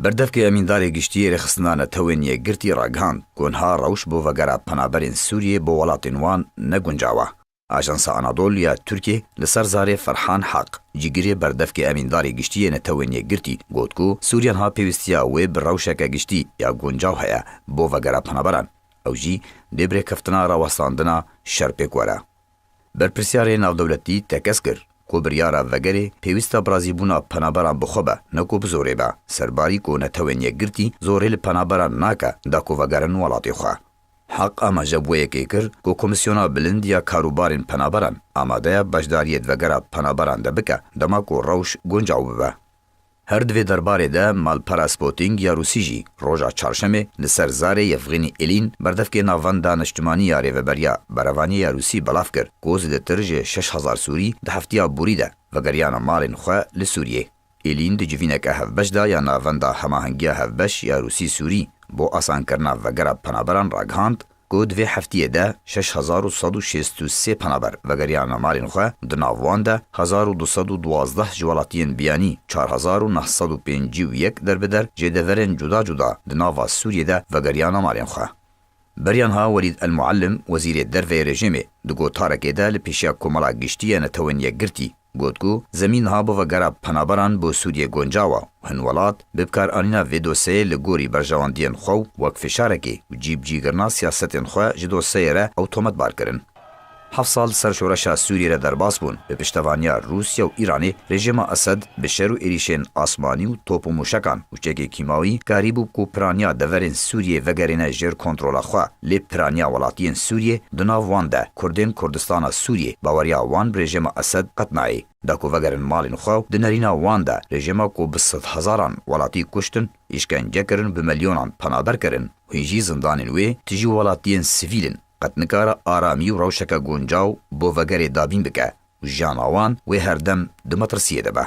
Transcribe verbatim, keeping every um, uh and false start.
Berdevkê Emîndarê Giştî yê Rêxistina Netewên Yekgirtî ragihand ku niha rewş bo vegera penaberên Sûriyê bo welatên wan ne guncaw e. Ajansa Anadolu ya Tirkiyê li ser zarê Ferhan Haq, cîgirê berdevkê Emîndarê Giştî yê Netewên Yekgirtî, got ku Sûriye niha pêwîstiya wê bi rewşeke giştî ya guncaw heye bo vegera penaberan. Ew jî dê bi rêkeftina rawestandina şer pêk were. Berpirsyarê navdewletî tekez kir ku biryara vegerê pêwîsta bi razîbûna penaberan bi xwe be, ne ku bi zorê be, serbarî ku Netewên Yekgirtî zorê li penaberan nake da ku vegerin welatê xwe. Heq amaje bi wê yekê kir ku Komîsyona Bilind ya Karûbarên Penaberan amade ye beşdariyê di vegera penaberan de bike, dema ku rewş guncaw bibe. Her di vê derbarê de malpera Spotting ya Rûsî jî roja çarşemê li ser zarê Yevgînî Elîn, berdevkê Navenda Niştimanî ya Rêveberiya Berevaniyê ya Rûsî, belav kir ku zêdetir ji şeş hezar Sûrî di heftiya borî de vegeriyane malên xwe li Sûriyê. Elîn di civîneke hevbeş de ya Navenda Hemahengiya Hevbeş ya Rûsî-Sûrî bo asankirina vegera penaberan ragihand ku di vê heftiyê de şeş hezar û sed û şêst û sê penaber vegeriyane malên xwe, di nav wan de hezar û du sed û duwazdeh ji welatiyên biyanî, çar hezar û neh sed û pêncî û yek derbider jêdeverên cuda cuda di nava Sûriyê de vegeriyane malên xwe. Beriya niha Welîd El Muallim, wezîrê derve yê rejîmê, di gotarekê de li pêşiya Komela Giştî ya Netewên Yekgirtî, got ku zemîn niha bo vegera penaberan bo Sûriyê guncaw e û hin welat bi bikaranîna vê dosyeyê li gorî berjewendiyên xwe û wek fişarekê û cîbicîkirina siyasetên xwe ji dosyeyê re ew tometbar kirin. Heft sal li ser şoreşa Sûriyê re derbas bûn, bi piştevaniya Rûsya û Îranê, rejîma Esed bi şer û êrîşên asmanî û top û mûşekan û çekê kîmawî karîbû ku piraniya deverên Sûriyê vegerîne jêr kontrola xwe, lê piraniya welatiyên Sûriyê, di nav wan de Kurdên Kurdistana Sûriyê, baweriya wan bi rejîma Esed qet nayê. Da ku vegerin malên xwe û di nerîna wan de rejîma ku bi sedhezaran welatî kuştin, îşkence kirin, bi milyonan penaber kirin û hîn jî zindanên wê tijî welatiyên sivîl in, qet nikare aramî û rewşeke guncaw bo vegerê dabîn bike û jiyana wan wê herdem di metirsiyê de be.